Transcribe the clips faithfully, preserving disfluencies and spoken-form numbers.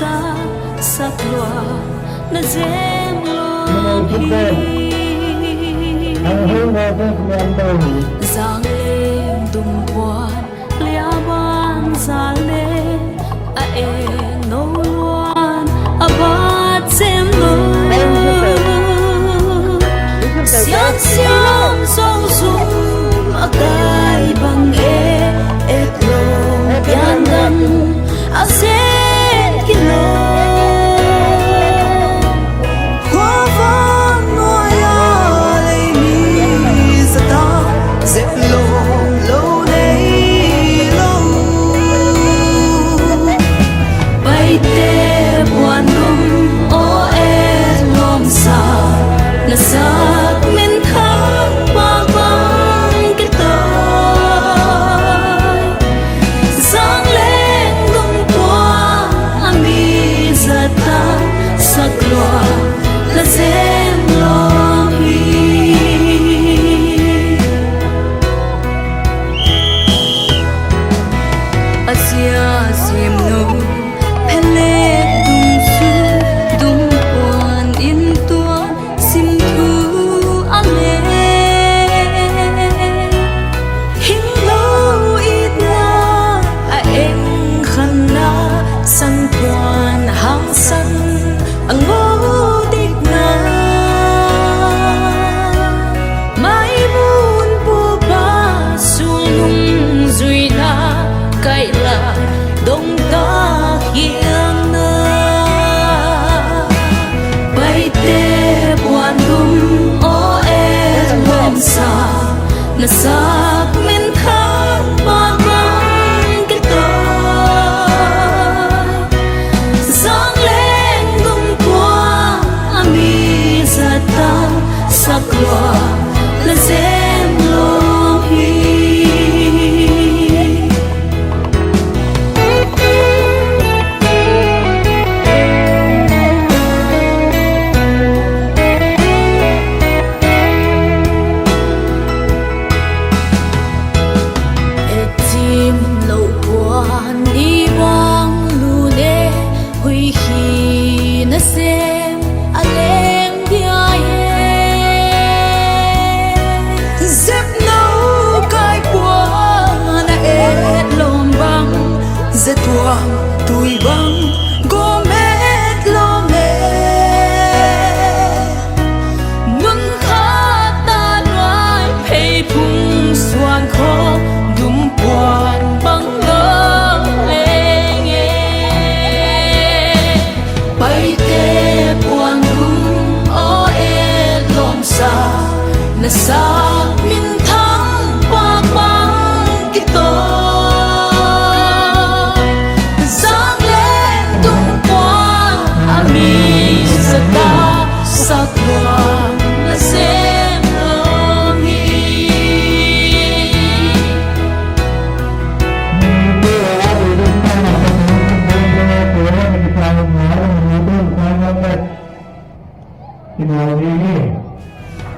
Sa, sak lua na zem lou hi. Zang leng dung puan liaban zang leng a eng nou luan a bat zem lou. Siam siam zong zong a kai bang e, et lou pian dan a zek ki lou. Khua van nuai a lei mi zat a zep lou lou nei lou. Paite puan dum aw et lawm sa, na sak minthang bang bang kitawi. Zang leng dung puan a mi zat a sak lua na zem lou hi. A zia zim nu phelek dung su, dung puan in tuan sim thu a leh. Hing lou itna a eng khanna, san puan hang san a ngou dikna. Maimun pupa sulung zuina, kaila dong ta hiangna. Paite puan dum aw et lawm sa, na sak minthang bang bang kitawi. Zang leng dung puan a mi zat a sak lua na zem lou hi. Etzim lou puan ni bang lu ne, hui hi na sem a leng dia e. Zep nou kai puan a et lawm bang, zep puan tui bang gom et lawm e. Mun khat a nuai phei phung suan khawng dum puan bang lawm leng e. Paite puan dum aw et lawm sa, na sak minthang bang bang kitawi. Zang leng dung puan a mi zat a sak lua na zem lou hi.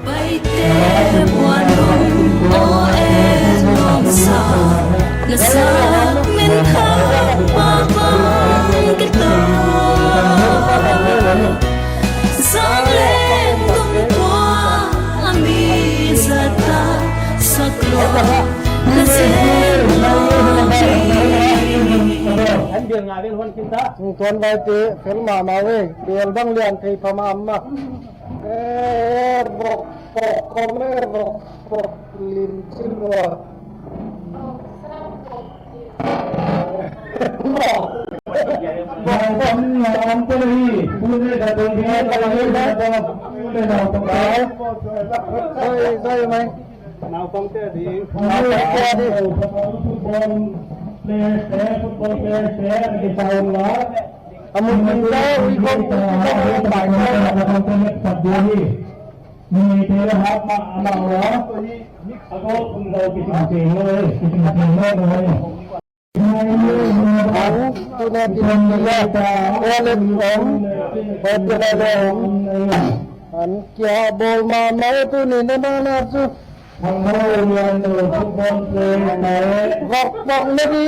Paite puan dum aw et lawm sa, na sak minthang bang bang kitawi. Zang leng dung puan a mi zat a sak lua na zem lou hi. An bial nga vel hon khin ta. Tungtawn vaite fel mahmah ve, bial bang lian thei pha mahmah. Eh, bok, bok, kom, eh, bok, bok, lim chin lua. Bok, bok, lim chin lua. Sorry, sorry, mai. Naupangte ding. Naupangte ding. Football players te, football players te, di sa un la. Amu minta ui kong ui kong pai. Ni te hap ma ama wa. Ago pun dau ki sing sing lo, ki sing sing lo. An tuna tin kila, O L F om, O L F om. An kia bol mahmah tuni na na na chu. Vak vak na di.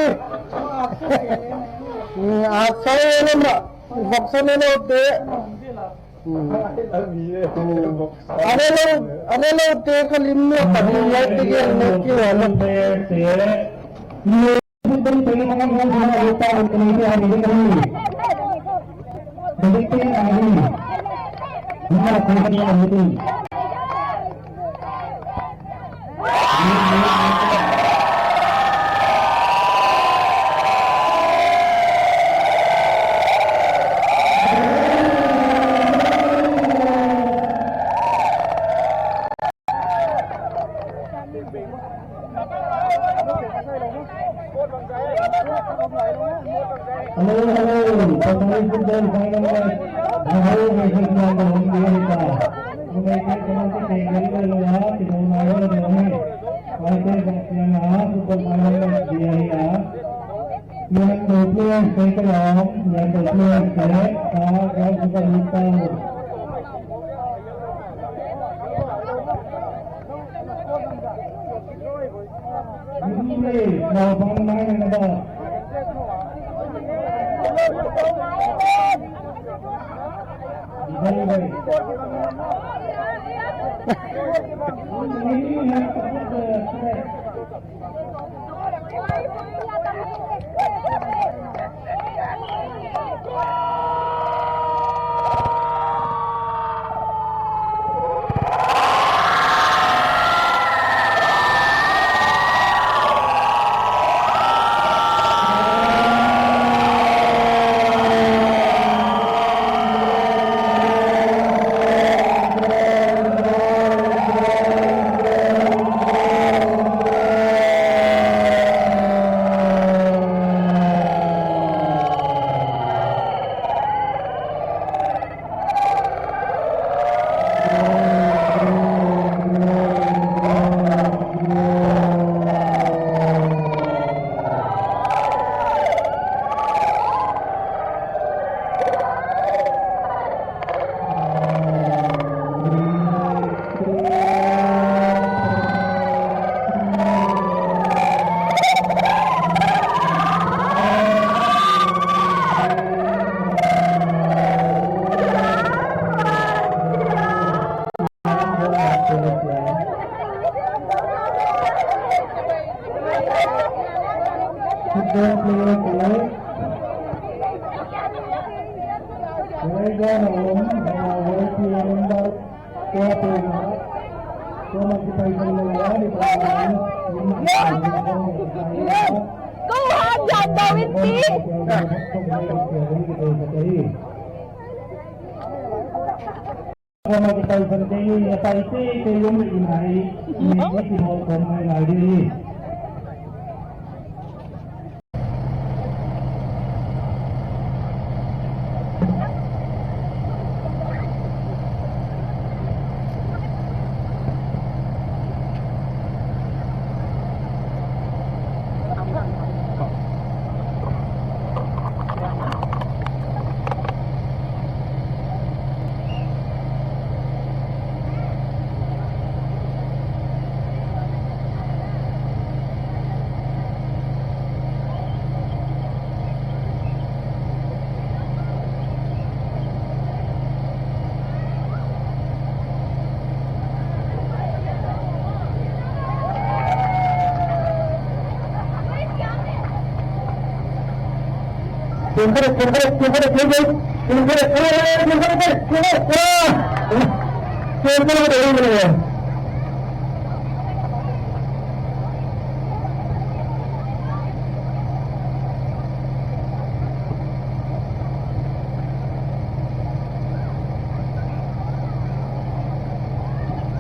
A sai na ma. Voksa ne lo te. Hmm. Ane lo, ane lo te ka lim ne ka lim lai te gen ne ki wa lo. Hello, hello. Patani football final match. Hello, hello, hello. United Community Stadium, Delhi, Delhi, Delhi. United Community Stadium, Delhi, Delhi. United Community Stadium, Delhi, Delhi, Delhi. Go home, John David P.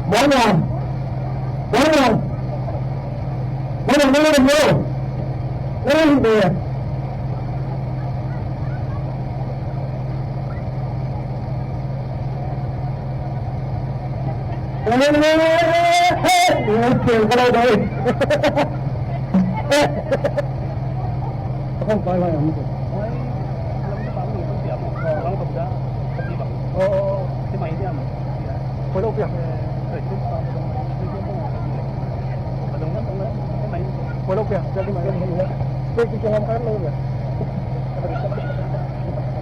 Bawlung. Bawlung. Bawlung, bawlung, bawlung. Bawlung dia.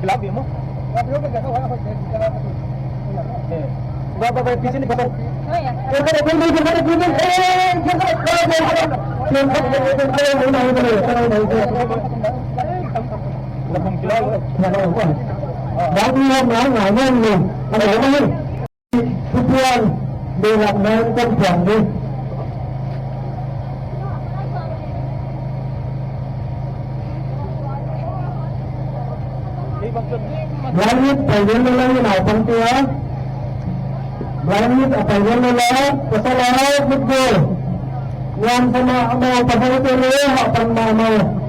Love you mo. Ba, ba, ba, पीछे नहीं पकड़। Tutuan, belak main kan tuan ni. Blind Meat, pai lian lala, naupang te a. Blind Meat, pai lian lala, pasal a, good girl. Nuam sama amau, pasal te le, hahpan mahmah.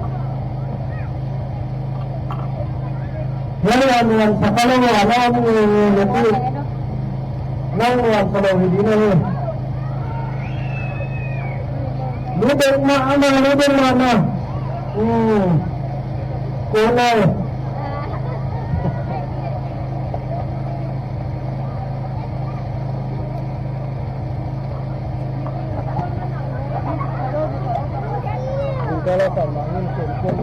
Hiai a nuam sa kha lou a, na om ngeingei leh pi. Nang nuam sa lou hi ding ahi. Lu bek mahmah, lu bek mahmah. Hmm. Kua nai. Kalau sama ini, telepon,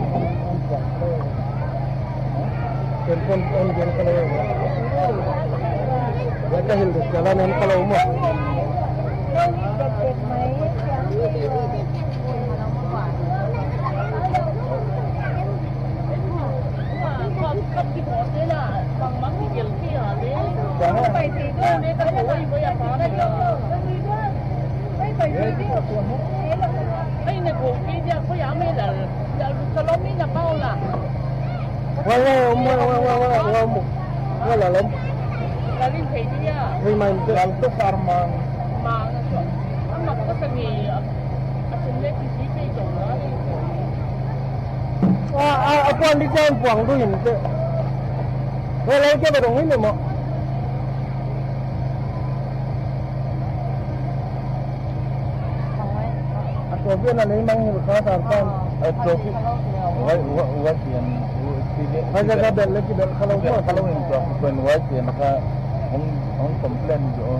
telepon, telepon, kalau. Dia kahil dia jalan yang kalau mah. Ki bote la, bangmah ki gel ki a le. Bang a. Pai thei ding. Pai thei ding. Pai thei ding. Pai ne go ki dia ko ya me la. La lu ka lo mi na pau la. Wa, wa, wa, wa, wa, wa, wa, wa, wa, la, la. La lin thei dia. Hei mai te. Lal to sar mang. Mang a so. Ang na ka sa ni. A, a, a puan di chan puang du in te. Hei lai ke ba dong in mo. A trophy na nei mang ni ka sa kan. A trophy. Wai, wai, wai sian. Wai ka bel le ki bel ka lo. Bel ka lo in to. Pen wai sian ka. Hong, hong complain jo.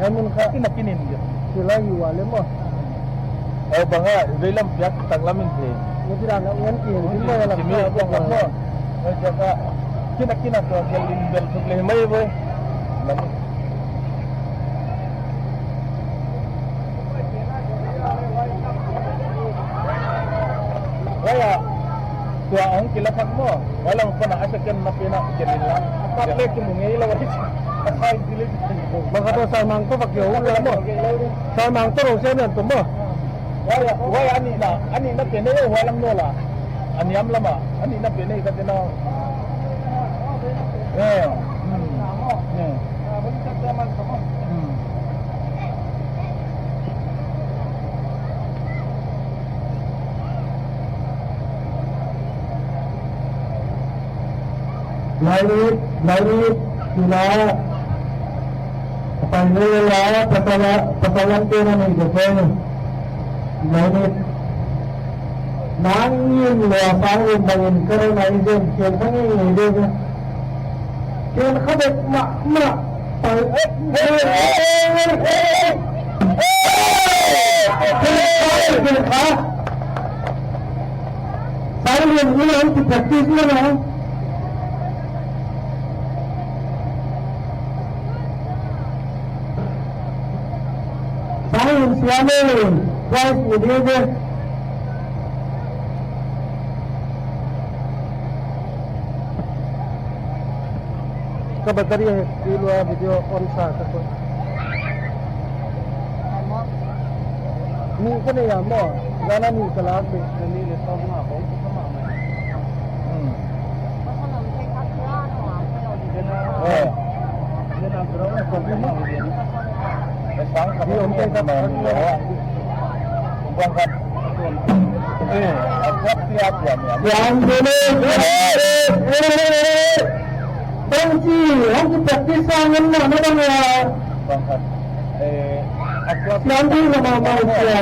Hei mun ka. Kina kinin jo. Sila yu wa le mo. Au bang a, veilam piak taklam in thei. Ni ti dan a ngan ki hin, tin mai la. Simi ko ka mo. Mai jaka. Kina kina to gel in bel suk le mai boy. Lam. Waya. Tua ang kila sak mo. Walang pa na asa ken na pina gel in la. Pat le ki mu ngei la wai. Asa in dili. Maka to sa mang to pak yo la mo. Sa mang to ro se nan to mo. Wai, wai, ani na, ani na pene yo, wai lam no la. Ani am lama, ani na pene ka tena. Eh, hmm. Hmm. Hmm. Laini, laini, sila. Apa ini la, pasal, pasal yang kena ni, jepun. Laini. Nangin lua sangin bangin kena nangin jen ken sangin ni dia. Ken khabek ma, ma. Pai, eh, eh, eh, eh, eh. Ken kha, ken kha. Sangin ni ang practice mo na. Sangin siamin, prize ni dia je. Ka battery he, i lua video on sa ka ko. Ni ko ne ya mo, gana ni ka la be. Ni le song ma ko ko ma ma. Hmm. Eh. Yang dulu. Bang ci, hong ki practice sa ngan na na bang ya. Yang dulu nama mau ya.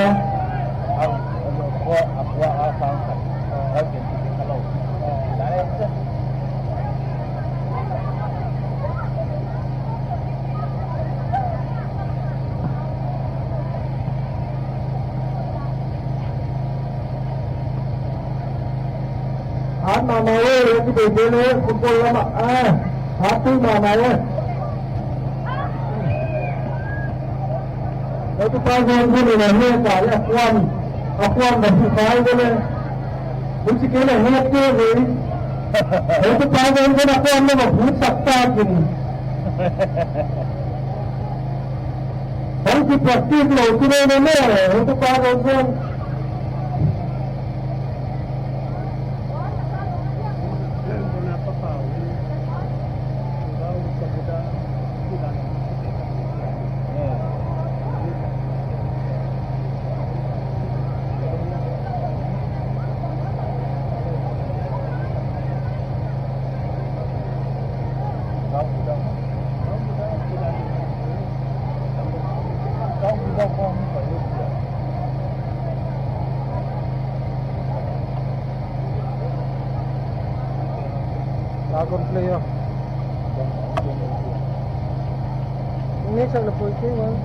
Hat mama e, lagi bebe le, football lama, ah, hat tu mama e. Lagi tu pas zone tu ni, ni tak ada kuan, kuan dah bukai tu le. Buci kena ni tu le. Lagi tu pas zone tu nak kuan nama buci sakta kini. Hong ki practice lou tu ni ni, hong tu pa lou tu. Lagon player. Ini sang na poi ke wan.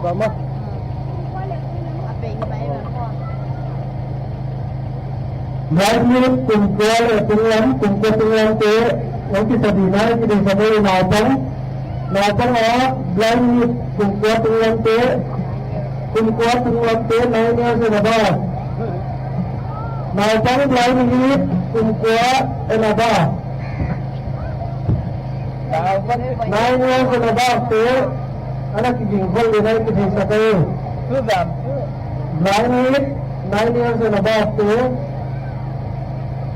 Bama. Bright Minute kum kua le tunglam, kum kua tunglam te, hong kisa ding a, ki ding sa mo naupang. Naupang a, Bright Minute kum kua tunglam te, kum kua tunglam te, nine years and above. Naupang blind lead, kum kua and above. Nine years and above te, ana kiging khol ding ahi kitheisak ahi. Blind lead, nine years and above te,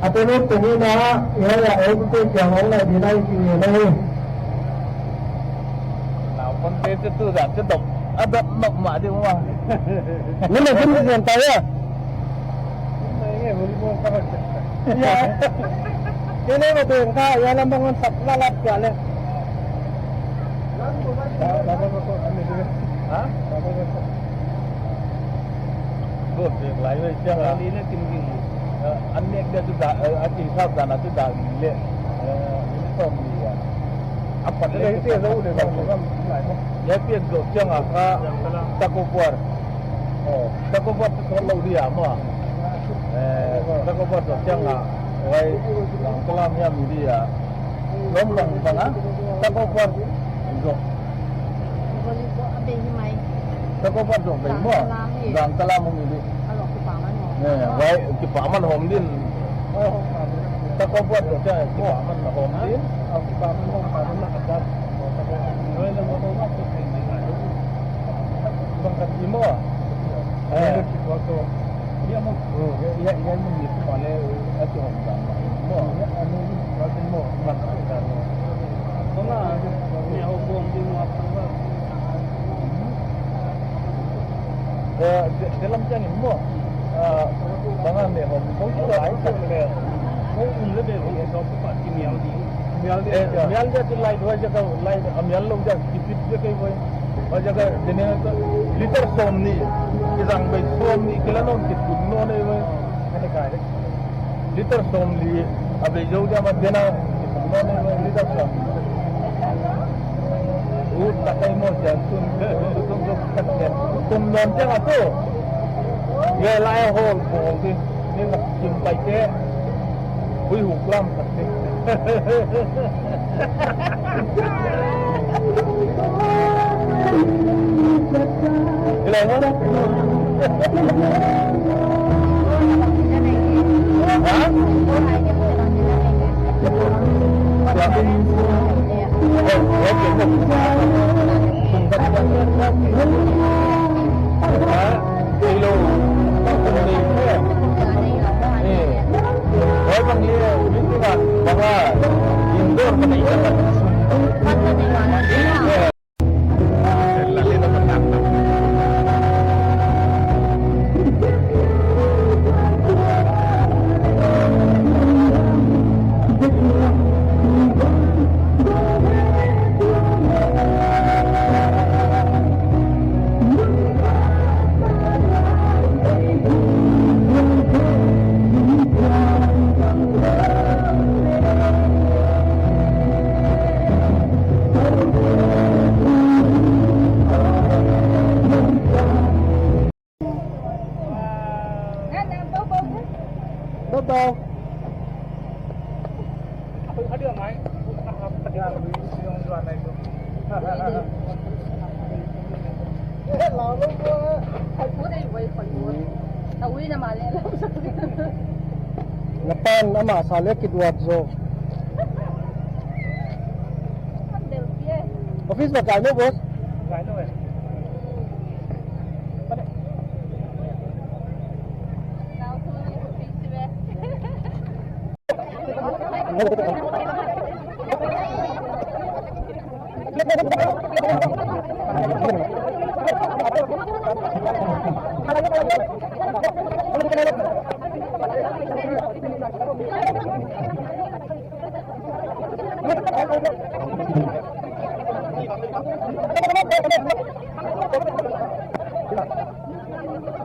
a te lut te ni na, ya ya, eh, te kia hong lai ding ahi ki ni na hi. Naupang te te tu zan te dok, a dok nok ma di ma. Ni na din din ta ya. Ya. Kene ma tu ka ya lam bang sak la la ka le. Ha? Bot de lai wei sia la. Ni na kim kim. An nek de tu da, a ti sa da na tu da le. Ni som ni ya. A pat le te lo le ba. Ya pian zo chiang a kha, Tug of War. Oh, Tug of War tu sawt lou dia maw. Eh, Tug of War sawt chiang a, wai, Gangtalam hiam dia. Lom bang bang a, Tug of War. Zo. Volleyball a bei hi mai. Tug of War zo bei maw. Gangtalam hi. Gangtalam hi di. A lo kipaman hom. Eh, wai, kipaman hom din. Tug of War zo chiang kipaman hom din. Bang kat imo. Eh. Eh, de, de lam chiang in maw. Ah, bang a me hom. Kong tu lai sak le. Kong un le be hom. Mial di. Mial di. Eh, mial di tu lai dua jaga lai, ah, mial lou jaga kipit jaga kei boy. Ba jaga dene ka liter sawmnih. Kizang bei sawmnih kila non kitun non ei boy. Kane kai. Liter sawmli a bei zou dia ma dena. Liter sawm. U takai mo sia sun. Tum non dia ma tu. Ye lai hol hol di. Ni na kim pai ke. Hui huk lam sak di. Ilai mo? Ha? Bye bye. Na pan ama sa le kiduat zo. Office ba kai no, boss?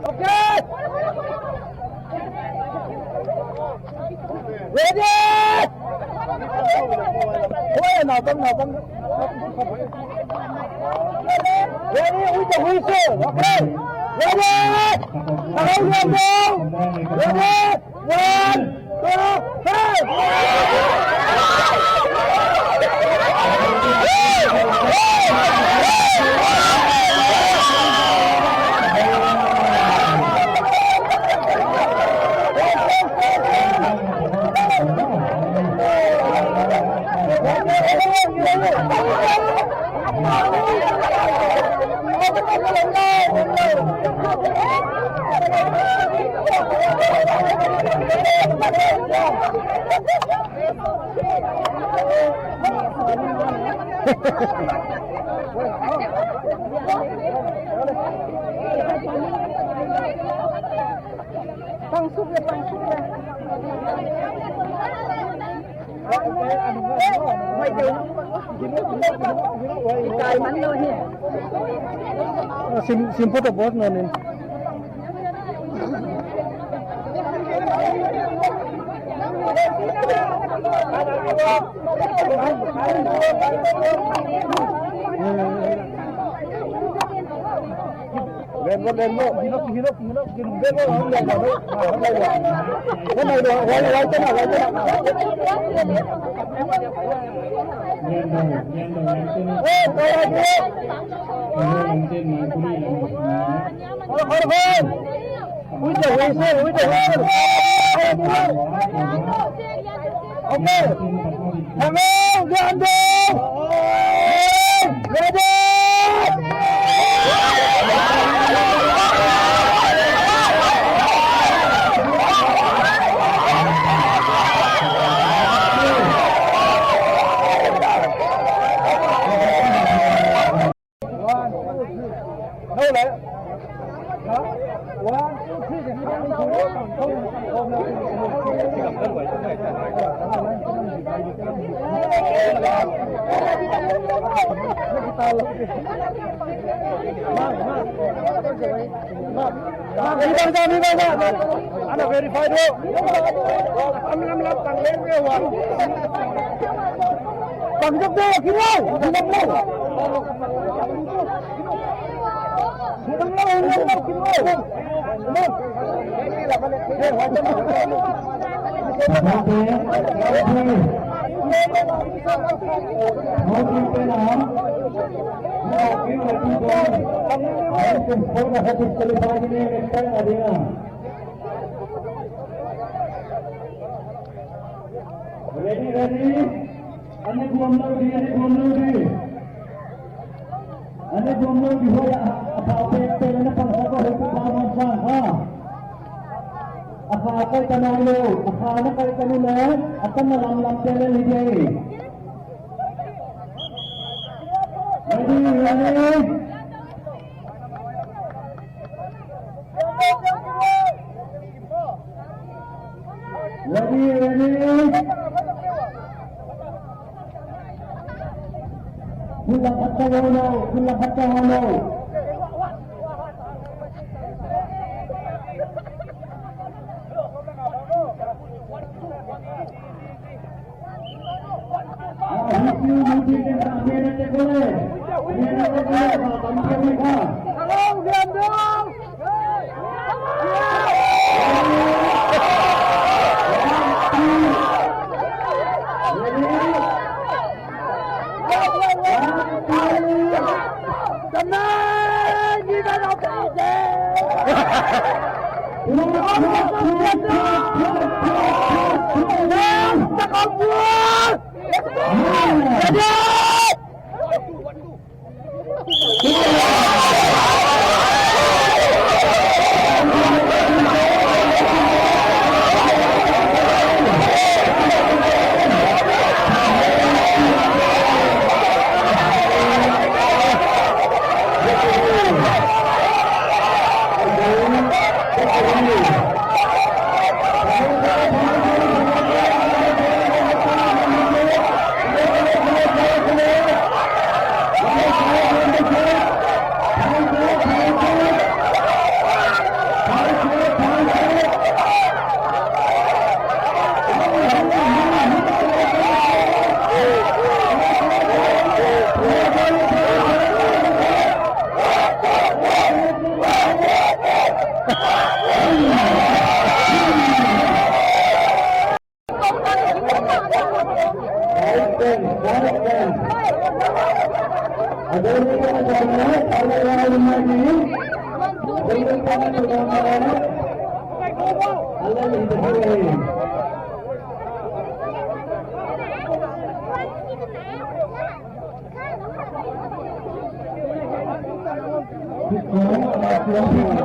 Okay. Ready? Oi, naupang, naupang. Ready, with the whistle. Okay. Ready? Ready? One, two, three. Pangsuk le, pangsuk le. Ikai man lo hi. Sim, sim photo board no nin. With the whistle, with the whistle. Okay. Hello, Gandhi. Ready? One, two, three. No, le. Huh? One, two, three. Mark, mark. Mark. Mark. Mark. Mark. Mark. Ana verify do. Am lam lam pang leng ve wan. Pang jok de, kilo. Kilo. Ready, ready. Ana guam lou di, ana guam lou di. Ana guam lou di, hoih a, a pau pek pek ana pang sa ko, hoih ko pa man sang, ha. A kha kai ta nai lou, a kha na kai ta nu le, a tan na lam lam te le li di. Ready, ready. Ready, ready. Kulang kata hono, kulang kata hono.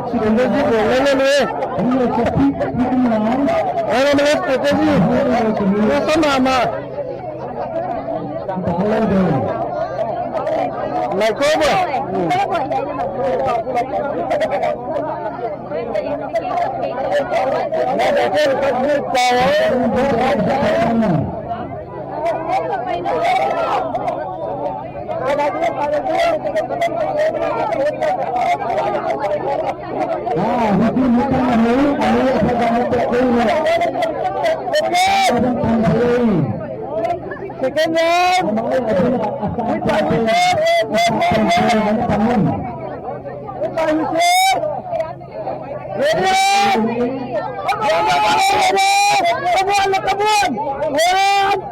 Strategy bol le le le. Ayo, mala strategy. Mala sama ma. Lai ko ba. Second round. Ready? Come on, come on. One,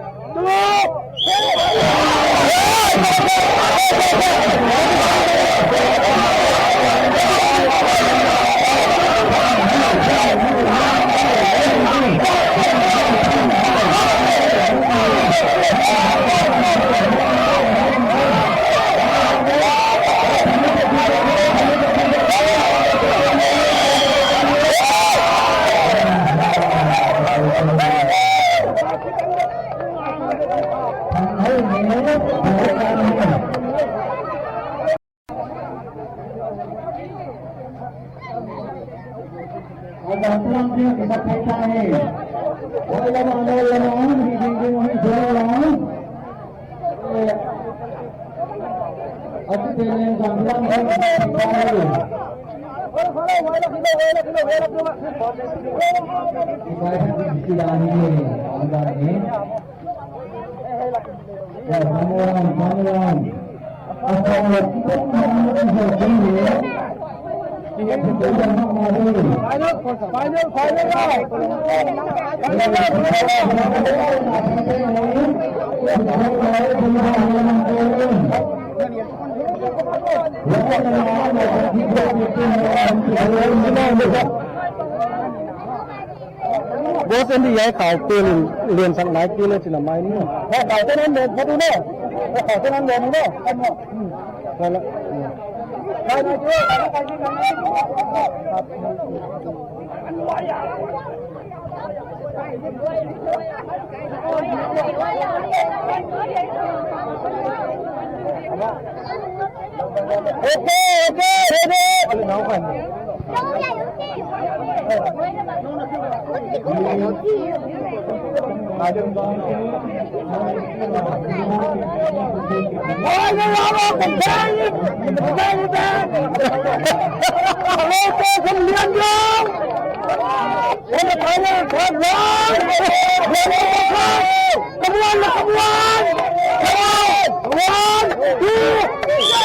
two, three. Final, final, final round. Boss, Andy, hiai khau te lian, lian sak lai kei le chih na mai ni. Khau te nan lian sak ni. Khau te nan lian ni. Wala. Okay, okay, ready. Come on, come on! Come on! One, two, three!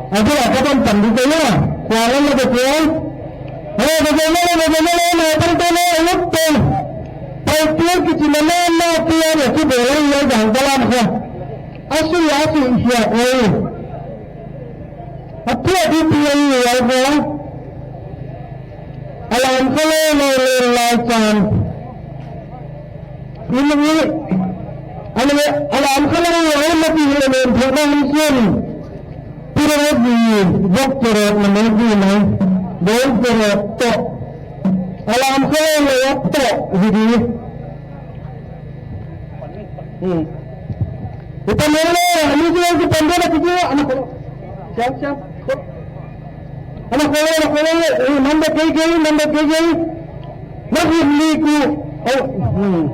Aja lah kau pan di kau ya. Kuala lah betul. Eh, betul lah, betul lah, lah pan tu lah, lah tu. Pai tu kita mana nak tu ya, tu boleh ya, jangan dalam kau. Asu ya, asu ya, oh. Apa dia tu ya, ya, ya. A lam kha lou lou lou lai chan. Ina nge, a lam, a lam kha lou lou lou ti lou lou lou lou sin. Pura di, bok pura na me di na. Bok pura to. A lam kha lou lou to, di di. Hmm. Kita mele, ini tu yang kita ambil lagi tu, anak ko. Siap, siap. Anak ko, anak ko, eh, number gay gay, number gay gay. Lagi ni ku. Oh, hmm.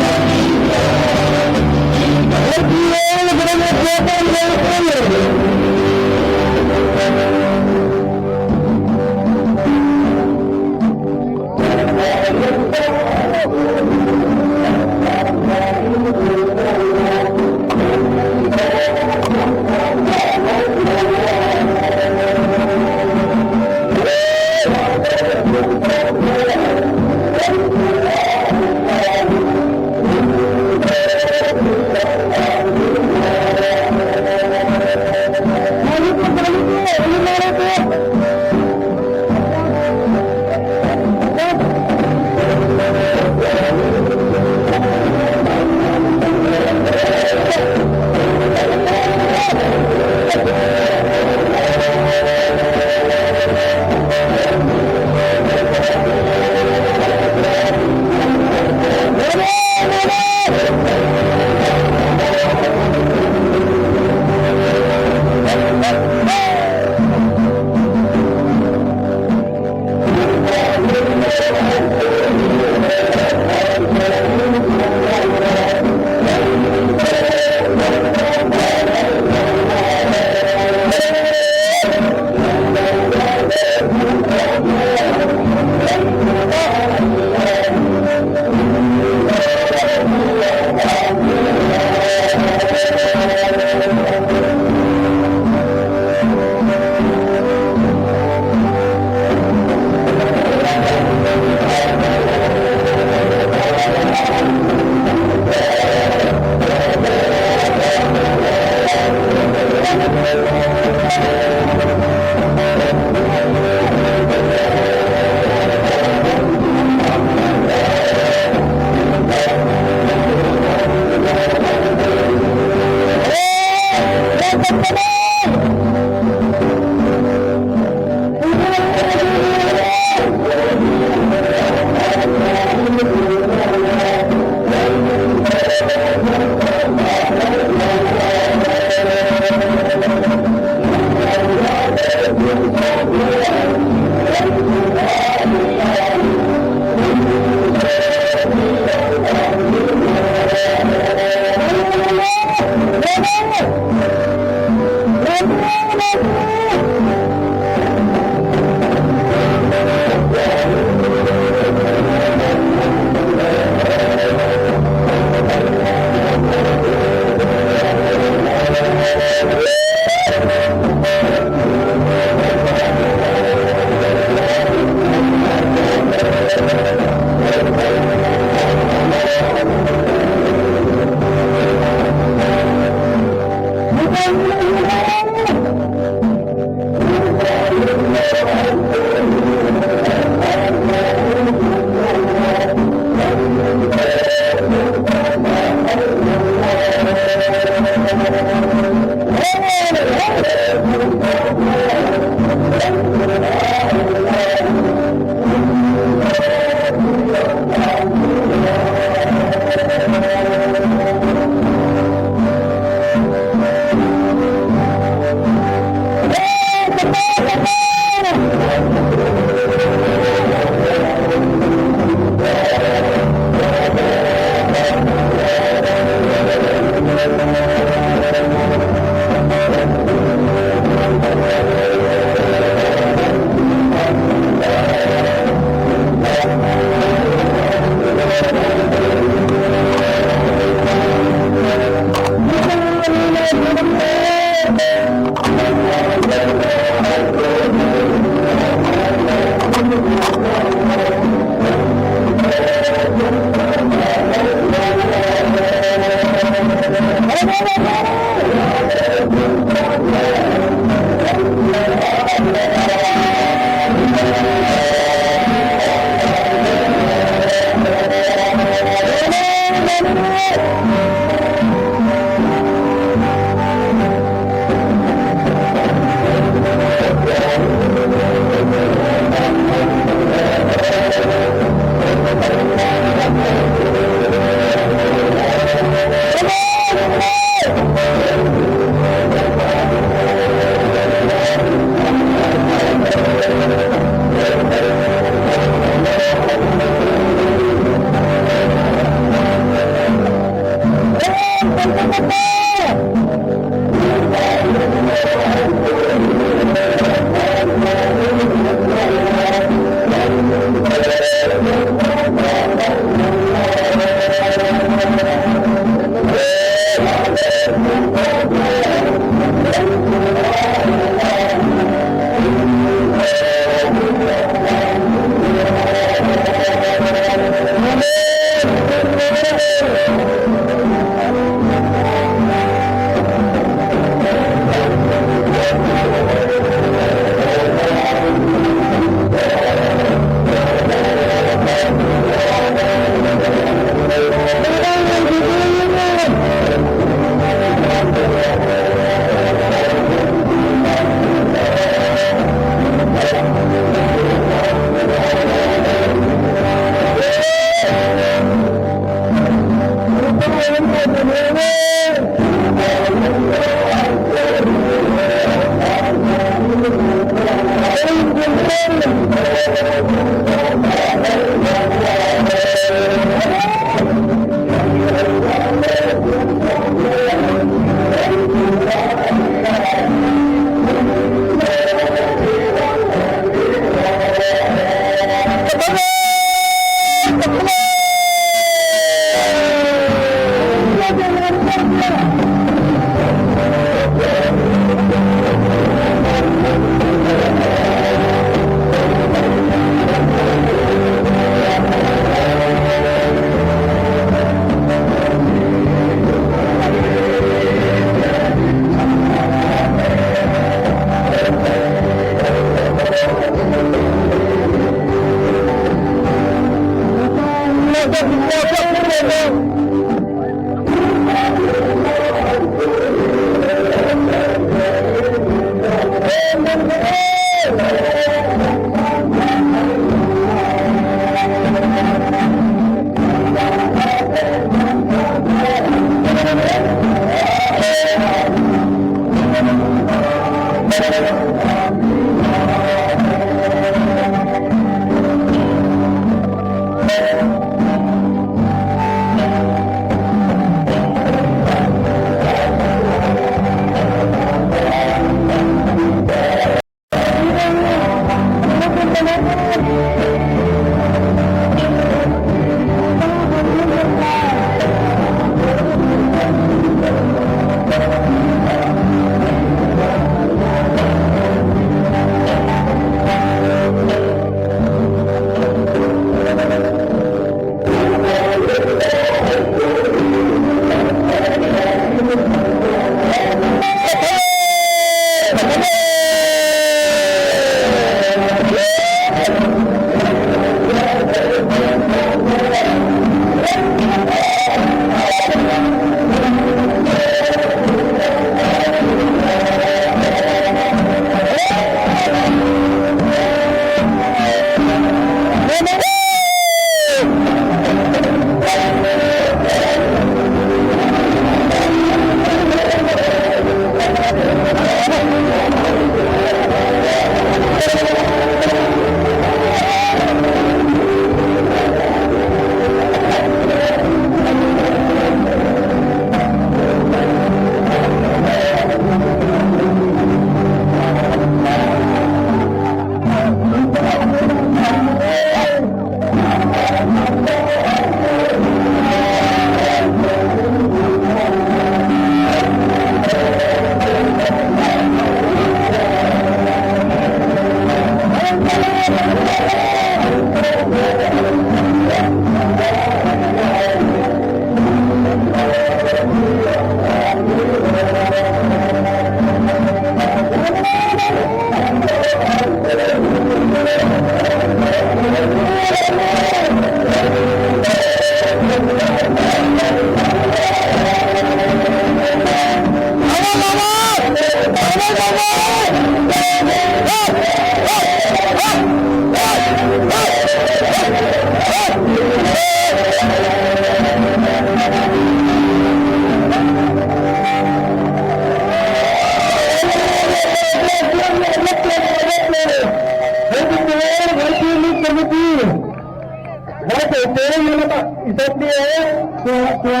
Tua, tua,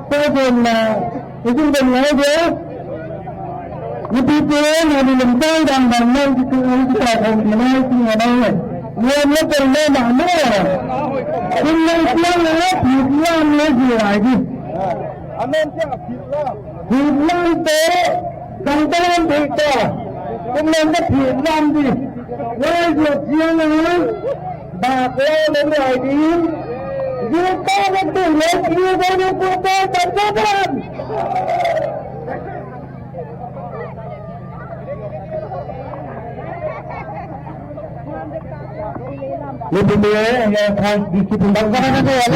tua gon na, itu gon na dia. Itu tu na di lentang dan dan nan itu itu tak hong di na itu na na. Ni na pen na na na. Kun na itu na na itu na na itu lagi. Phitlam te, gangtalam phit ta. Kum lam te phitlam di. Wai zuak ziang a, bak lau lem lai di. Zil ta lem tu lem, zil ta lem tu ta, ta ta ta. Ni pun dia, ya, kan, di situ. Bang, bang, bang, bang,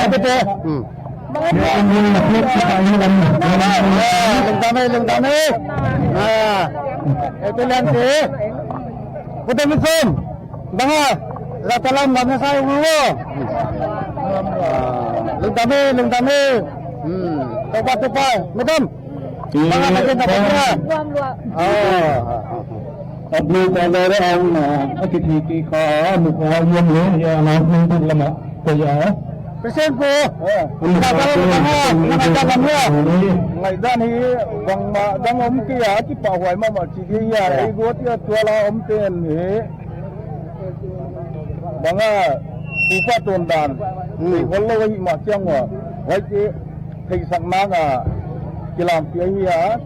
bang, bang. Hmm. Ah, lungdam e, lungdam e. Ah, itu lian te. Kuda misum. Banga, ratalam banga sa ulo. Lungdam e, lungdam e. Hmm. Topa, topa. Madam. Banga lagi na pura. Ah. Ablu kalau orang, ah, kita kita kau muka yang ni, ya, langsung tu lama. Kaya. Present po. Ah. Kaya, kaya, kaya, kaya, kaya. Ngaihdan hi, bangmah dang om kei a, kipahhuai mahmah chi kei a, ah, ei gua tia tuala om pen hi. Banga, upa tondan. Hmm. Ei gol lo hi ma chiang wa. Wai te, theisak nang a, kilam pi ahi a.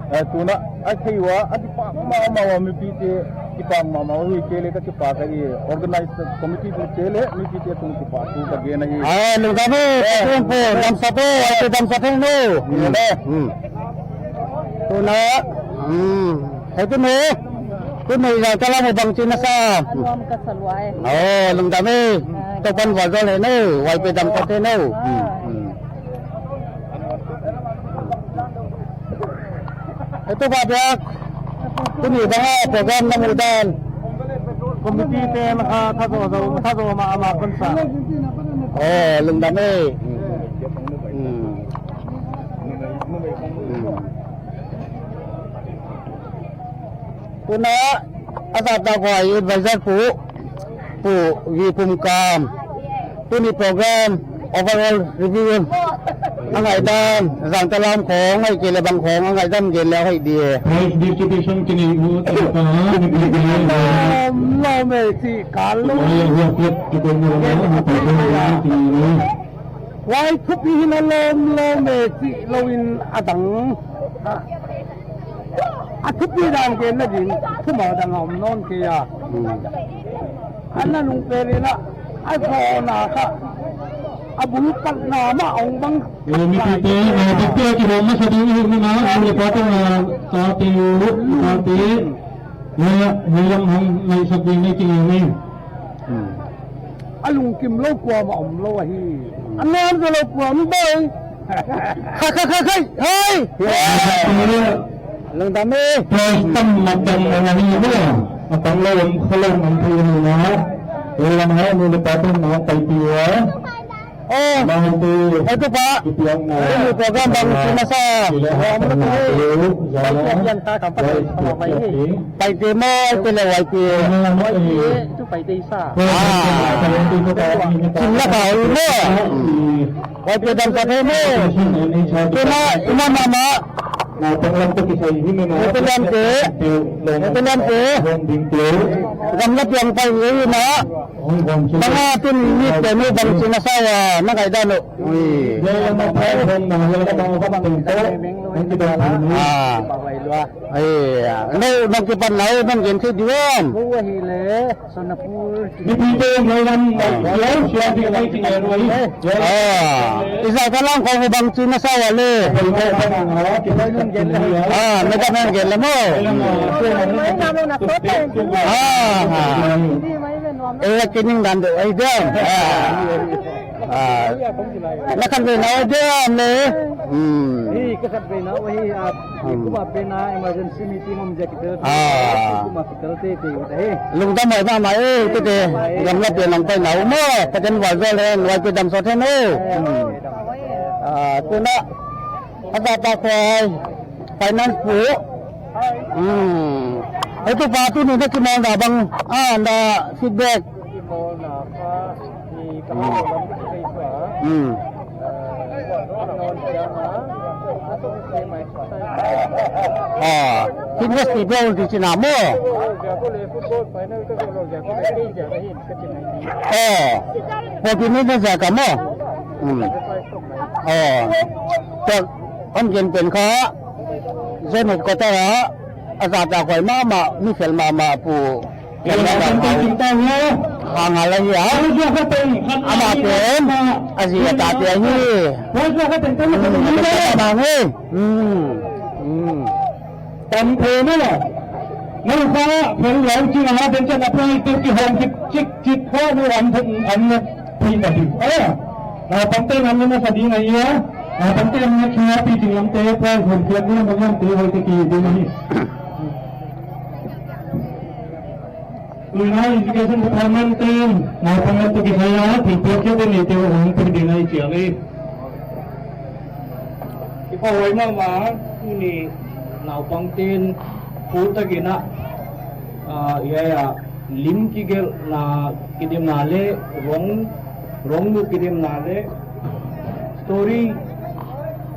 Eh, tuna, a thei ua, a kipak mahmah ua mipite, kipak mahmah ua hi kei leh ka kipak ahi, organize committee te leh, mipite tung kipak thu ka gen ahi. Ah, lungdam e, eh, lungdam e, damsak e, ai te damsak e no. Hmm. Hmm. Tuna, hmm, hai tu no. Tu no, ya, kalau mau bang Cina sa. Anuam ka salwai. Oh, lungdam e. Ah. Topan wajal e no, wai pe damsak e no. Ah. Hmm. Hmm. Itu babiak. Tuni banga program na mudan. Committee te na ka thazo zo, thazo ma ma pun sa. Oh, lungdam e. Hmm. Hmm. Tuna, a zat na kua advisor pu, Pu V Pumkam. Tuni program overall review. A ngaihdan, Zangtalam khong, ahihkeileh bang khong, a ngaihdan gen leh hoih di. Prize distribution kini u, tapa, ni bi. Lawm, lawm e, chi kal lou. Ai, a huap lek, ki ko mo, mo, mo, mo, mo, mo. Huai thupi hi na lawm lawm e chih lou in a dang. A thupi dan gen na din, thumau dang a om nawn kei a. Hmm. Ana nung pe le na, a zawn a kha, a bul patna mah ong bang. Eh, mipite, eh, mipite ki hong masa ding hi na, ni le pa te na, sa te u, sa te. Ni, ni lam hong, ni sa ding ni ki ni. Hmm. A lungkim lou kuamah om lou ahi. A nuam zaw lou kuamah om doi. Khai, khai, khai, khai. Hai. Lungdam e. Tam mak dam ong ahi mo. A tam lou om kholong om phu ni na. Lungdam e, ni le pa tung na pai pi wa. Oh. Mai tu. Hai tu pa. Kipiang na. Ini program bang Cina sa. Pai te mo, te le wai te. Wai te, tu pai te sa. Ah. Chin la ka oi mo. Wai te dan ka te mo. Tuna, ima mama. Wai te dan te. Wai te dan te. Gamla piang pai ni na. Banga tun ni te ni bang Cina sa wa, na ngaihdan o. Ui. Ah. Ai, ah. No, nang kipan nau, nang gen thei diam. Ko ahi le, Sonapur. Ni pi te no wan, ah. Yo, sia di nai ti nai roi. Ah. Isa ka lang ko bang Cina sa wa le. Ah, me ka nang gen le mo. Ah, ah. Eh, kining dan do, ai diam. Ah. Ah. Na khan ve na diam le. Hmm. Hi, ka khan ve na, hi, ah, hmm. Kuma pe na emergency meeting om ja kitel. Ah. Kuma kitel te te, eh. Lungdam mai ba mai, eh, te te. Gamla pe nang pai na mo, ka den wa zo le, wa pe dam sa the no. Hmm. Ah, tuna. Asa pa khoi finance pu. Hmm. Itu pa tu ni na kimawl na bang, ah, na feedback. Hmm. Hmm. Ah, fitness ni bol di chin a maw. Oh, forty minutes a ka maw. Hmm. Oh, tak, hon gen pen kha. Zone headquarter a, a zat a khuai mahmah, mi fel mahmah pu. Hang a la hi a. Ama pen, a zi a ta te hi. Bang hi. Hmm. Hmm. Tam thei na la. Nang sa fel lau chi nga den chan a pai te ki hong ki chik chik kho ni an thei an na thei ta di. Ah. Na pang te nan na sa di ngai ya. Na pang te nan na kia pi ting lam te pa hong kia ni ma yan te hoi te ki di ni. Tuin a Education Department te'n naupang toh kisai a thilpiak te neite uh hong pia ding ahi chia leh. I pha huai mahmah, tuni naupang te'n phu takin a, ah, hiai a lim kigelhna kidemna leh rong, rong nu kidemna leh story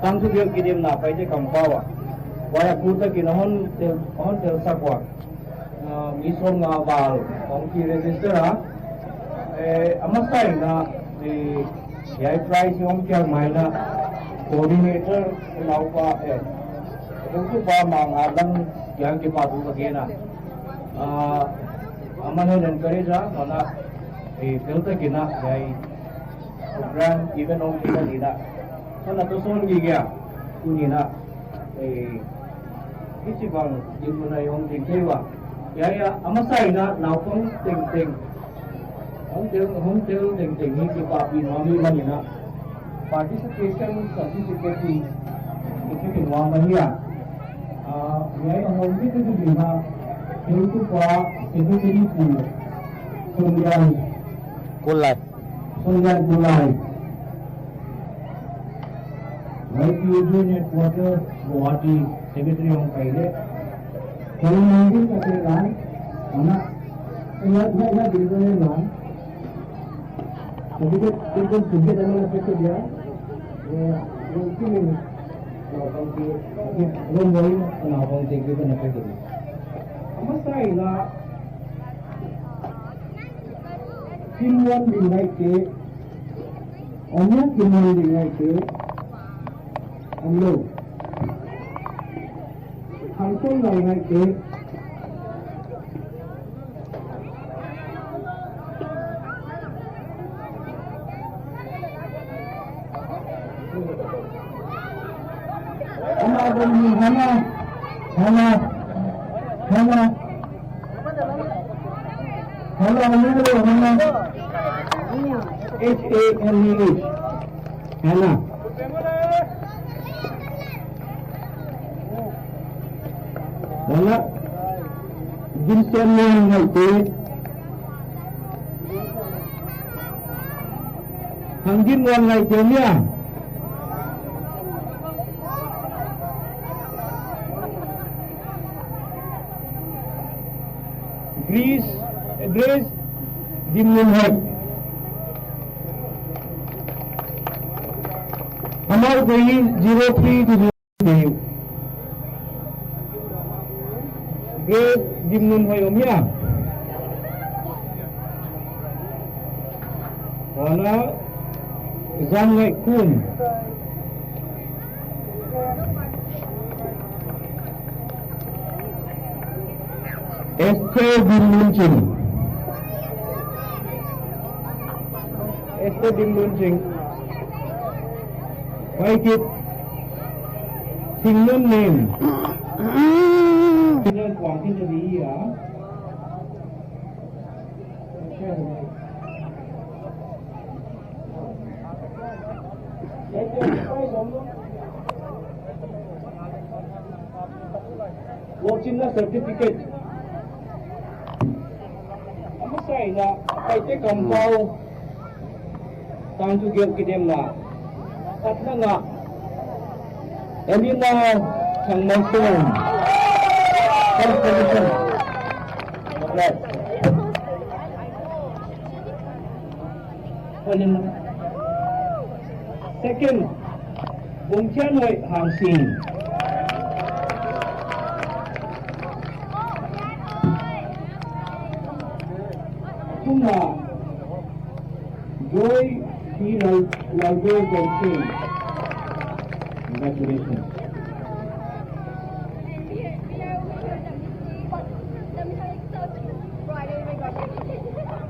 tangthu gelh kidemna Paite kampau a. Huai a phu takin a hon tel, hon telsak ua. Ah, mi sawmnga val hong ki register a. Eh, a masa in a, eh, hiai prize hong kia mai na coordinator naupa, eh, hong tu pa ma nga lang hiai kipahthu ka gen a. Ah, aman hon encourage a, mana, eh, fel takin a, hiai program event hong kisa ni na. Sana to son gi gya. Tuni na. Eh, hichibang, di mu na hong ding thei ua. Hiai a, a masa in a, naupang tengteng. Hong tel, hong tel tengteng ni kipapi nuam hi manin a. Participation certificate hi, certificate nuam ahi a. Ah, hiai a hong di tu di na. Tel tu pa, secretary pu. Sundian. Kulai. Sundian Kulai. Y P U Joint Headquarter, Guwahati, Secretary hong pai leh. Kau mungkin kata kan, anak, ingat, ingat, ingat, diri ko ni kan. Tapi dia, dia pun tunjuk dalam apa tu dia. Ya, mungkin ini. Kalau kau di, okay, belum boleh, kenapa kau tinggi pun apa tu? Apa saya nak? Kim Won Bin Ngai Ke, Anya Kim Won Bin Ngai Ke, Amlo. Hang Song Ngai Ngai Ke. Hana, Hana, Hana, Hana. Hana, Hana, Hana. H A N A H. Hana. Hana. Gin Sian Ngai Te. Hang Gin Won Ngai Te mia. Grace, Grace Dimnun Hoi. Amau Goi zero three to zero. Grace Dimnun Hoi om hia? Hana Zang Ngai Kun. Esther Dimlunching. Esther Dimlunching. Why keep Singmun name? Singmun kuang tin jadi ya. Lochinna certificate. Amasa in a, Paite kampau. Tangthu gelh kidemna. Khatna nga. Elina Thangmaisong. First position. Congrats. Elina. Second, Bongchianhuai Hangsing. Thumna, Joy T. Lal-, Lalboi Bongchian. Congratulations.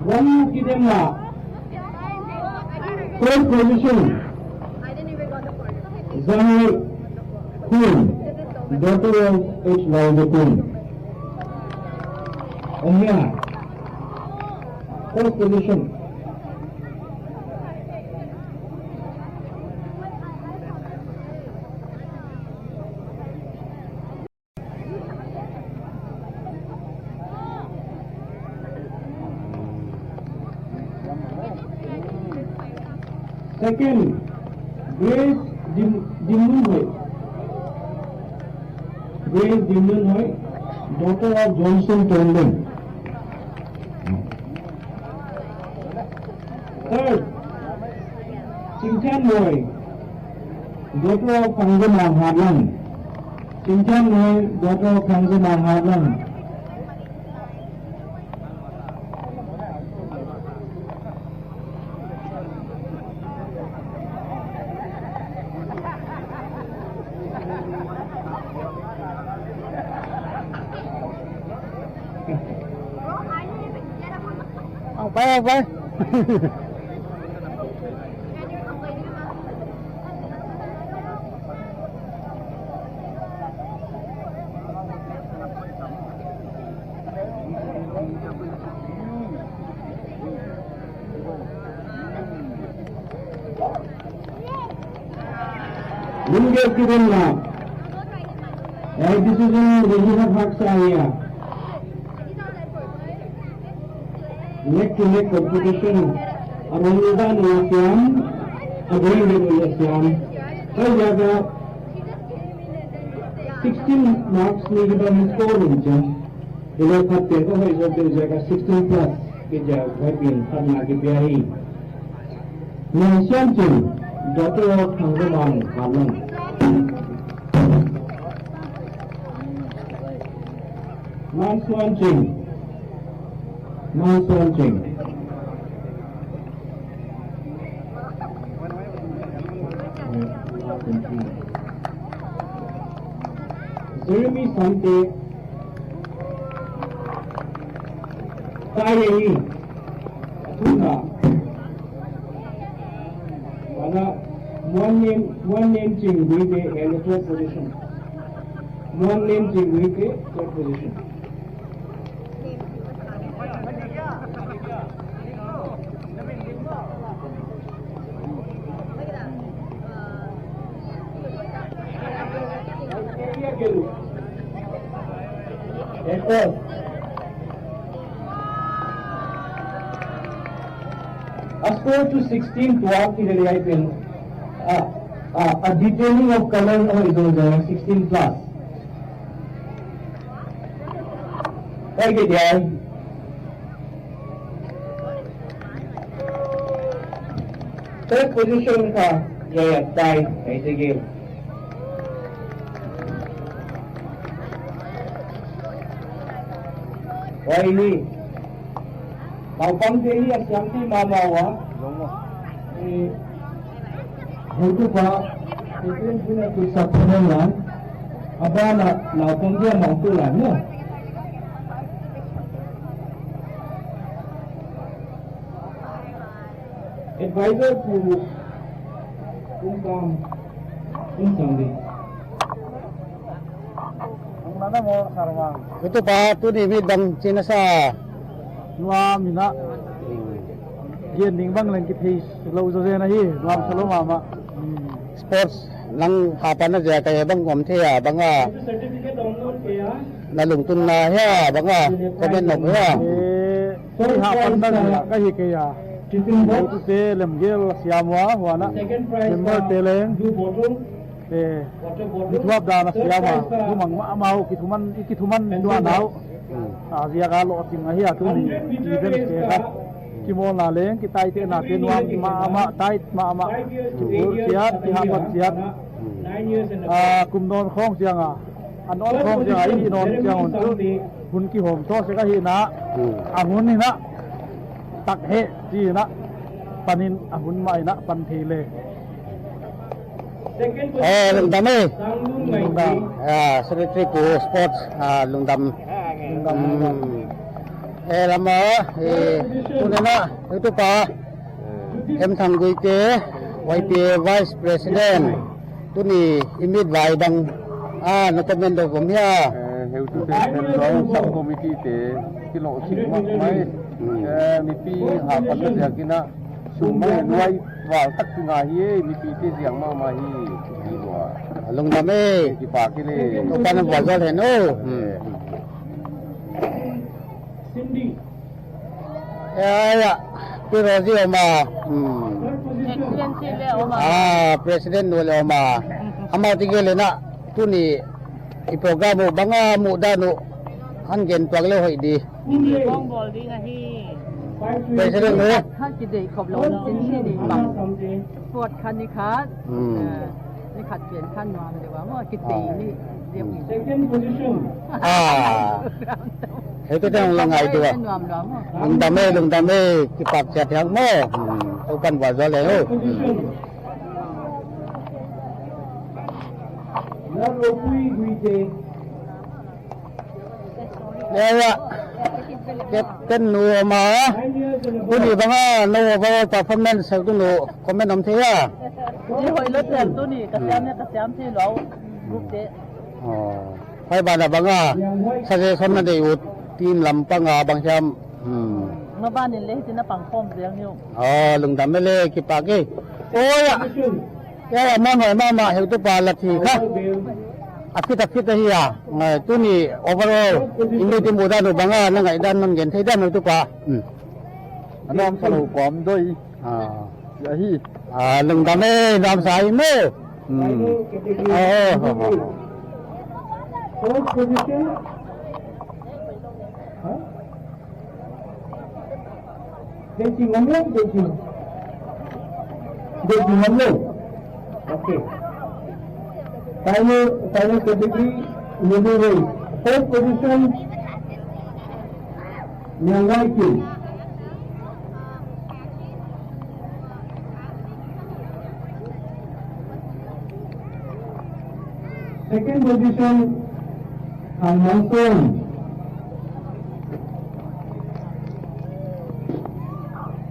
Wang Kidemna, first position. Zahai Khun, daughter of H. Lalboi Khun. Omia, first position. Second, Grace Dim-, Dimnunhoi. Grace Dimnunhoi, daughter of Johnson Tondon. Third, Chingthiannuai, daughter of Khangzamang Hatlang. Chingthiannuai, daughter of Khangzamang Hatlang. Ang paya, paya. Lunggel Kidemna. Eh, decision, decision hak saya. Neck to neck competition. Around the Asian, around the Asian. Kau jaga sixteen marks ni kita score ni jam. Ilo khat te ko hai so te jaga sixteen plus ke jaga hai pin khat na ke pia hi. Nang Sian Ching, daughter of Thangzamang Hatlang. Nang Sian Ching. Nang Sian Ching. Jeremy Sante. Kai Ei. Tuna. Mana Muan Nen, Muan Nen Ching Guite, and the third position. Muan Nen Ching Guite, third position. A score to sixteen twelve ki lele ai pen. Ah, ah, a detailing of color oh, itu sixteen plus. Kai ke dia. Third position kha, ya, ya, tie, ai te game. Wai ni. Mau pang te ni a siam ti mama wa. Eh, Hotupa, President puna tu sa puna lan, abana lau pang dia mau tu lan, ya. Advisor pu Kum Kam, Kum Sangdi. Hotupa, tuni mi dang china sa. Nuam ina. Gen ding bang leng kithei lou zaw zen ahi, nuam sa lou mahmah. Sports nang hapan na zia ka e bang om thei a, bang a. Na lungtunna hia, bang a. Comment nop hia. Eh, hapan na zia ka hi kei a. Lou tu te lemgel siam ua, huana. Member te leng. Eh, mi thuap dan a siam a, thumang mahmah uh, kithuman, i kithuman tuan au. A ziak a lohching ahi a tuni, event te kha. Kimawlna leng, kitaitehna te nuam mahmah, tight mahmah. Bul chiat, kihapat chiat. Ah, kum nawn khawng chiang a, a nawn khawng chiang a, i nawn chiang un chu hun kihawm tho sek ahi na. Hmm. A hun in a tak he chi in a, panin a hun mah in a pan thei le. Eh, lungdam e. Lungdam. Ah, Secretary pu Sports, ah, lungdam. Lungdam, lungdam. Hmm. Eh, lama, eh, tuni na, itu pa, M Thangguite, Y P A Vice President. Tuni i mit vai bang, ah, na comment deuh om hia? Eh, heutute, Central Sub Committee te, kilohching mahmah e. Hmm. Eh, mipi hahpatna ziakin a, sum mah nuai val tak ki ngah hi e, mipite ziang mahmah hi, kipak lua. Lungdam e. Kipak e le. Toupa'n vualzawl hen o. Hmm. Cindy. Ya, ya. Pi Rosie om a. Hmm. Excellency le om a. Ah, President nu le om a. Amau te gel in a, tuni i program uh bang a muhdan uh hon gen tuak le hoih di. Kong bawl ding ahi. President nu. Khat kideih khop lou chin ni ni bang. Sport khat ni khat. Hmm. Eh, ni khat pen khat nuam deuh a maw, kideih ni deuh ni. Second position. Ah. Heutute hong la ngai deuh a. Nuam nuam maw. Lungdam e, lungdam e, kipak chiat hiang maw. Hmm. Toupa'n vualzawl hen o. Hmm. Lalropui Guite. Ya, ya. Captain nu om a. Tuni bang a, nou overall performance heutu nu comment om thei a. Ni hoih lou chiang tuni, ka siam ne, ka siam thei lou. Group te. Oh. Huai ban a bang a, suggestion na deih ut team lam pang a bang hiam. Hmm. Nga ban in le hitin a pang khawm ziang hiu. Oh, lungdam e le, kipak e. Oh, ya. Ya, ya, mahmah, mahmah, heutu pa la thi kha. A fit, a fit ahi a. Ngai, tuni overall, i mit i muhdan uh bang a, na ngaihdan non gen thei diam heutu pa. Hmm. A nuamsa lou pawm doi. Ah. Ahi. Ah, lungdam e, nuamsa hi maw. Hmm. Oh, oh, oh, oh. Fourth position. Huh? Deci ngam lo, deci. Deci ngam lo. Okay. Final, final category, middle weight. Fourth position, Niang Wai Kim. Second position, Thang Mang Tuan.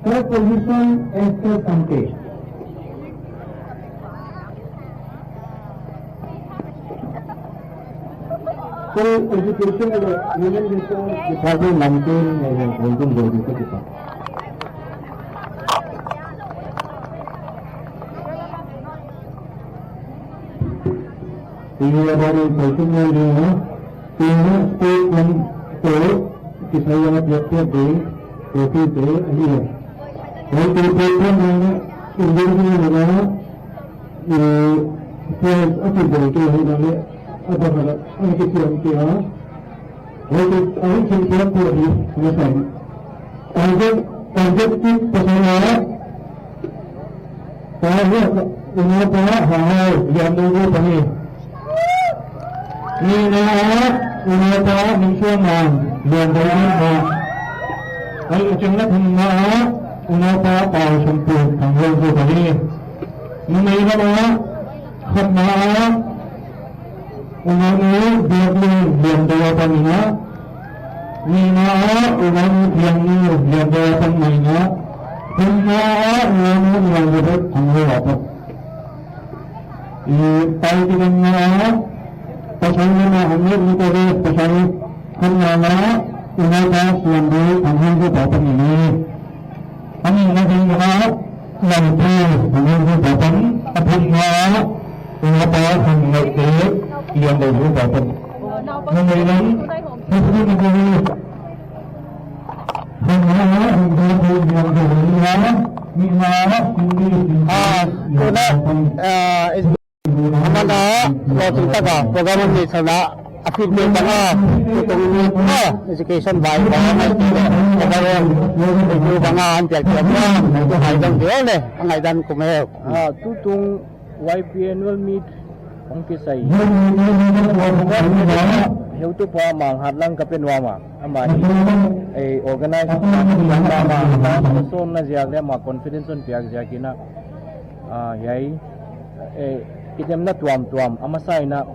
Third position, Esther Sampe. So, education and women resource department nineteen, uh, Golden Gold Resource Department. Ini ada ni, saya semua ni, ha. Ini state yang tu, kisah yang dia dia di, kopi tu, ini. Baik, itu pun mana, ini ni mana, eh, first, apa boleh tu, ini mana, apa mana, apa kita yang dia, baik, apa kita yang dia, macam, target, target tu, pasal apa, Pa hiam, unaupa Hau Lian Dou Gu pang hi. Nihna ah, unaupa Min Suan Mang Lian Dou Gu pang. Ai, a chang na thumna ah, unaupa Pau Sum Pun Thang Hau Gu pang hi. Numei lam ah, khatna ah, Unau nu Biak Lun Lian Dou a pang in a, nihna ah unau nu Biak Nu Lian Dou a pang mai in a, thumna ah unau nu Lian Dou Thang Hau a pang. I pai ti dan na ah, pasal na na hong ni ko de pasal khatna ah unau pa Lian Dou Thang Hau a pang in a. A nihna ding ah, Lampi Hong Hong Hu Pau Pang, a thumna ah, unaupa Hong Ngai Te Lian Dou Hu Pau Pang. Numei lam, Hong Hong Hu Pau Pang. Hong Hong Hu Pau Pang, Hong Hong Hu Pau Pang. Nihna ah, Hong Hong Hu Pau Pang. Ah, tuna, ah, is Amanda, lohching taka program a mi sana a feedback bang a, tutung ni a education vai bang a mai ti le, overall, Tu bang a hon piak chiat ua, tu hai dong deuh le, a ngaihdan kum e. Ah, tutung Y P annual meet hong kisai. Heutupa Manghatlang Kapenuam a, amah hi, eh, organize, ama, ama, ama, na ziak le ama confidence hon piak ziak in a. Ah, hiai, eh, kidemna tuamtuam, a masa in a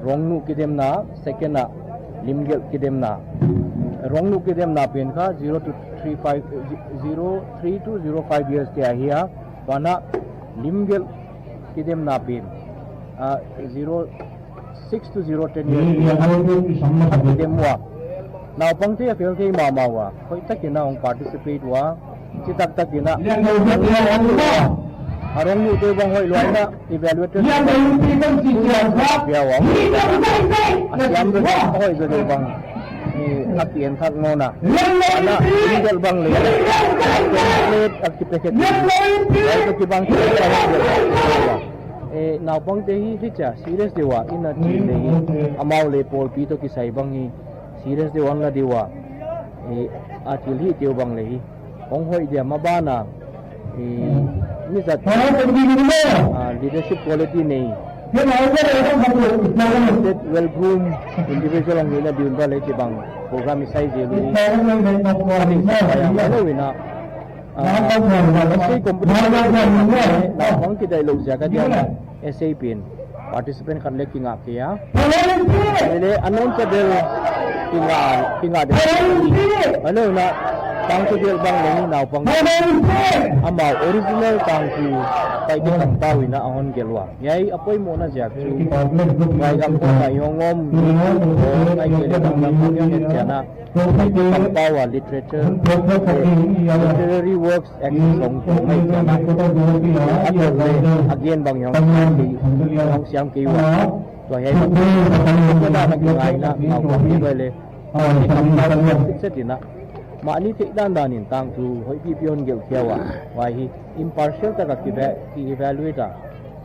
Rongnuh kidemna, second a Limgelh kidemna. Rongnuh kidemna pen kha zero to three five, eh, zero three to zero five years te ahi a, huan a Limgelh kidemna pen, ah, zero six to zero ten years a kidem ua. Naupangte a fel thei mahmah ua, hoihtak in a hong participate ua, chitaktak in a, a Rongnuhte bang hoih lua in a, evaluator bia ua. A siam deuh, a hoih zaw deuh bang, eh, a kienthak nawn a. Ana, Limgelh bang le, template a kipe khe, huai toh kibang khe, eh, naupangte hi hichia serious deuh a i na chih leh hi, amau le pawlpi toh kisai bang hi serious deuh a hon la deuh a, eh, a thil hih deuh bang leh hi hong hoih dia, maban a, eh, mi zat, ah, leadership quality nei, well groomed individual hong hihna ding un va leh chibang program i sai zel uh hi. Lou in a, ah, essay competition, naupang kidaih lou ziak a di'n a essay pen participant khat le kingah kei a. Lele announce bel kingah, kingah deuh. Lou in a, Tangthu Delh bang leng naupang, amau original Tangthu Paite Kampau in a hon gelh ua. Hiai a poimohna ziak chu, ngaihgam khawng a i hong om, aw, ngaihkhiak leh gamgam khawng i hong et chiang a, Kampau a literature, literary works access hong tung mai chiang a, a toh leh a gen bang i hong siam kei, hong siam kei ua. Tua hiai bang, tua dan a kingaihna, naupang te leh, ah, i Kampau a fixed in a, mahni theih dandan in Tangthu hoih pipi hon gelh khia ua. Huai hi impartial tak a ki eva-, ki evaluate a,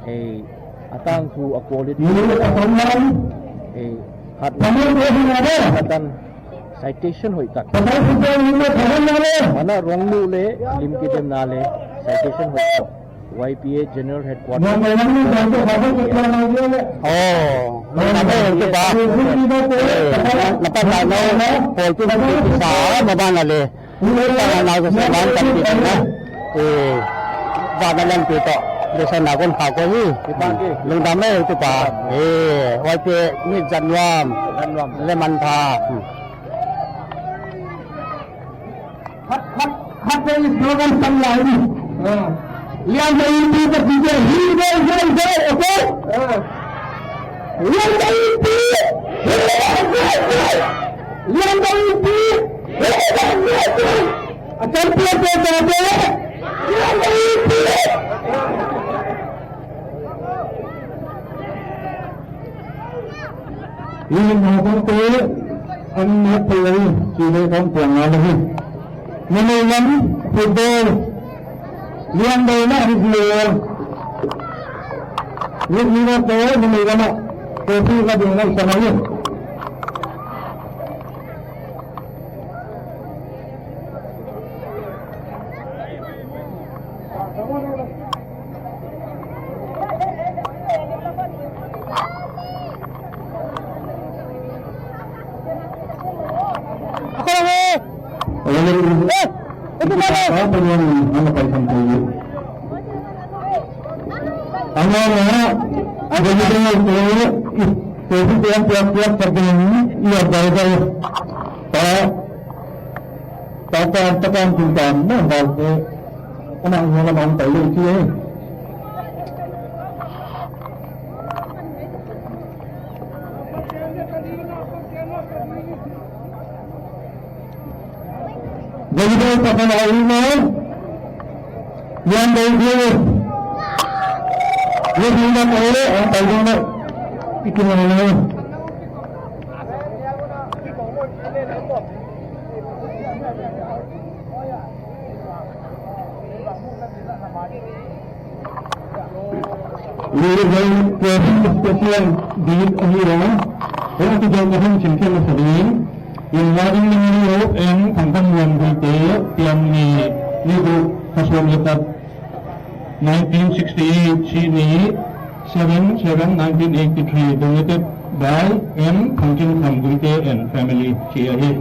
eh, a Tangthu a quality, eh, hat, hat dan citation hoihtak. Huan a Rongnuh leh Lim kidemna leh citation hoihtak. Y P A General Headquarters. Oh, na mai tu pa. Eh, na pa na no, pol tu na tu sa, maban a leh. Tua na na sa ban tak ti na. Eh, ba na lam tu to. Desa na kon kha ko hi. Lungdam e tu pa. Eh, Y P A mi zat nuam. Leh man pha. Hmm. Hat, hat, hat, slogan sang lai ni. Ah. Liangdai Inpi ka P J, hi, hi, hi, hi, okay? Ah. Liangdai Inpi, hi, hi, hi, hi. Liangdai Inpi, hi, hi, hi, hi. A champion te, champion. Liangdai Inpi. Hih naupangte an mat thei ahi, chih leh kan puang ngal ahi. Numei lam football, Liangdai na hi zia. Hih numei lam te, numei lam a trophy la ding ngaihsan ahi. Takan, takan tung tan, na, bal ke, ana, wala mang tai le chi e. Volleyball takan ai na, Liangdai Youth. Youth ni na ko, ang tai na, ikin na. Lilivei Trophy Special Beat ahi a, hong tu jong ka hong chim khe masa ding. In riding memory of M Thangkhammuan Guite, Tiamni Ni guk, kha sawm leh khat, nineteen sixty-eight, chi ni, seven seven nineteen eighty-three, donated by M Thangchinkham Guite and family, chi ahi.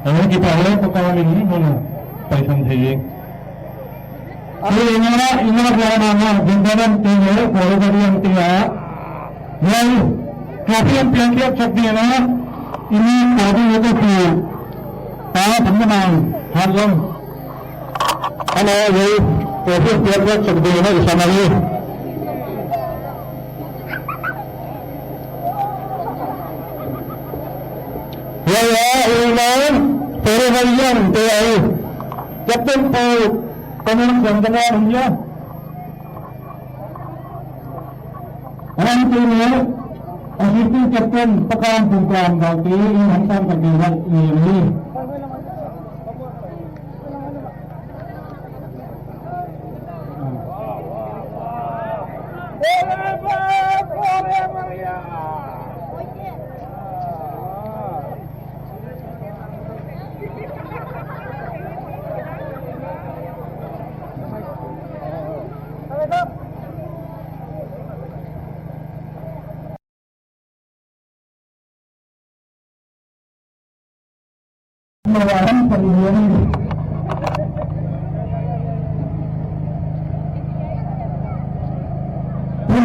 Ahi, kita hei ko ka ni ni hono paisan thei. Ahi, ina, ina ko na na, jindanan te ne, ko ro bari an te a. Yai, trophy an piang kia chak di na, ini ko di itu tu. Ta, teman-teman, halam. Ana, yai, trophy an piang kia chak di na, isa na ni. Yai, yai, ina, ko ro bari an te a. Captain tu, Commander General India. Ram tu ni, Assistant Captain Pakam Pungkam Bauti, in Hong Kong ka General ni.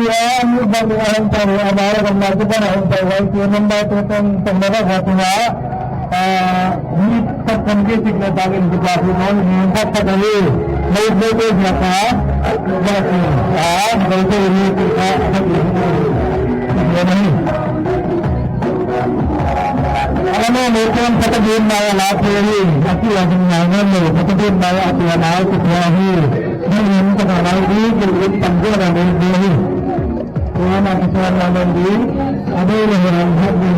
Pia ni bang ni ahong tahu, amara gambar tu kan ahong tahu, wai tu nambai tu tong tong mara gua tu ha. Ah, ni tak kan ke sik na tangin tu kapu non ni tak tak ni. Baik baik tu siapa? Ah, baik tu ni tu ka. Ini. Alama mereka yang kata dia maya lagi ni. Aku yang menyanyi ni, kata dia maya aku yang mau tu dia ni. Ini tak ada lagi, dia panggil dan dia ni. Tuhan aku Tuhan lawan di, ada yang orang buat di.